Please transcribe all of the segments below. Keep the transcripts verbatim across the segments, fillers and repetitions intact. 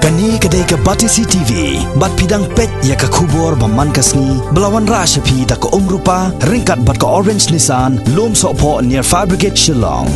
Kane ka dei ka Batesi T V, bad phi dang peit ïa ka khubor ba man ka sngi, ba la wanrah sha phi da ka Umrupa, ryngkat bad ka Orange Nissan, Lum Sohphoh near Fire Brigade Shillong.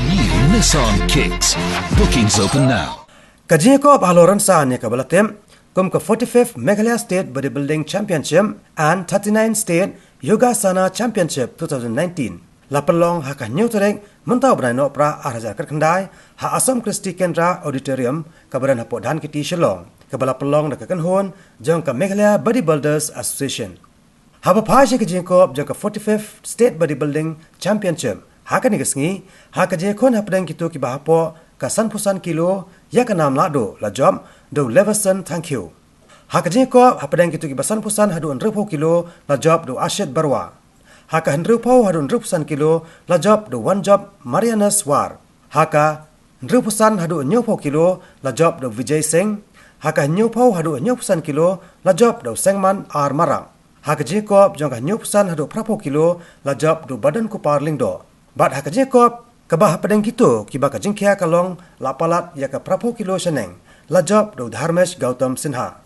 New Nissan Kicks. Bookings open now. Ka jingïakop halor rynsan ïa kaba la tip kum ka forty-fifth Meghalaya State Bodybuilding Championship and thirty-ninth State Yogasana Championship two thousand nineteen la pynlong ha ka hynñiew tarik mynta u bnai Nohprah ar hajar khatkhyndai ha Assam Christi Kendra Auditorium kaba don hapoh Dhankheti Shillong, kaba la pynlong da ka kynhun jong ka Meghalaya Bodybuilders Association. Haba phai sha ka jingïakop jong ka forty-fifth State Bodybuilding Championship ha kane ka sngi, ha ka jingïakhun hapdeng kito kiba hapoh ka sanphew san kilo ïa ka nam lahduh la jop da u Leverson Thangkhiew. Ha ka jingïakop hapdeng kito kiba sanphew san haduh hynriewphew kilo la jop da u Ashit Barua. Ha ka hynriewphew haduh hynriewphew san kilo la jop da u Wanjop Marianus War. Ha ka hynriewphew san haduh hynñiewphew kilo la jop da u Vijay Singh. Ha ka hynñiewphew haduh hynñiewphew san kilo la jop da u Sengman R Marak. Ha ka jingïakop jong ka hynñiewphew san haduh phraphew kilo la jop da u Badonkupar Lyngdoh. Bad ha ka jingïakop kaba hapdeng kito kiba ka jingkhia ka long la palat ïa ka phraphew kilo shaneng la jop da u Dharmesh Gautam Sinha.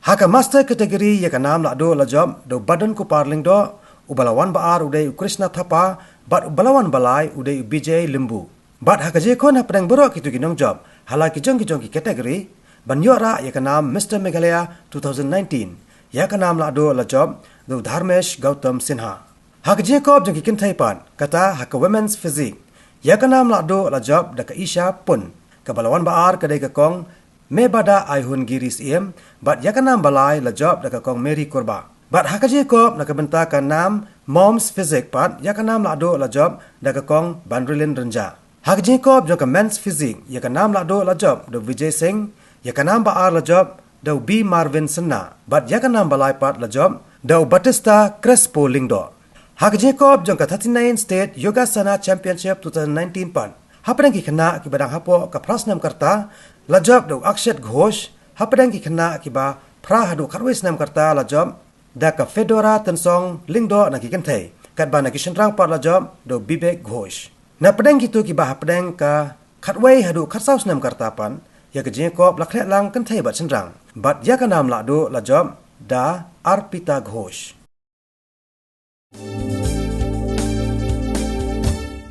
Ha ka master category ïa ka nam lahduh la jop da u Badonkupar Lyngdoh, uba la wan ba ar u dei u Krishna Thapa, bad uba la wan ba lai u dei u Bijay Limbu. Bad ha ka jingïakhun hapdeng baroh kito ki nongjop ha la ki jong ki jong ki category, ban ïoh rah ïa ka nam Mister Meghalaya two thousand nineteen, ïa ka nam lahduh la jop da u Dharmesh Gautam Sinha. Ha ka jingïakop jong ki kynthei pat, kata ha ka Women's Physique, ïa ka nam lahduh la jop da ka Isha Pun, kaba la wan ba ar ka dei ka kong Mebada Aihun Giri Syiem, bad ïa ka nam ba lai la jop da ka kong Mary Kurba. Bad ha ka jingïakop na ka bynta ka nam Mom's Physique pat, ïa ka nam lahduh la jop da ka kong Banrilin Rynjah. Ha ka jingïakop jong ka Men's Physique, ïa ka nam lahduh la jop da u Vijay Singh, ïa ka nam ba ar la jop da u B Marvin Synnah, bad ïa ka nam ba lai pat la jop da u Batista Crespo Lyngdoh. Ha ka jingïakop jong ka thirty-ninth State Yogasana Championship two thousand nineteen pat, hapdeng ki khynnah kiba dang hapoh ka phra snem ka rta la jop da u Akshit Ghosh, hapdeng ki khynnah kiba phra haduh khatwei snem ka rta la jop da ka Fedora Tynsong Lyngdoh na ki kynthei, katba na ki shynrang pat la jop da u Bibek Ghosh. Na pdeng kito kiba hapdeng ka khatwei haduh khatsaw snem ka rta pat, ïa ka jingïakop la khleh lang kynthei bad shynrang, bad ïa ka nam lahduh la jop da Arpita Ghosh.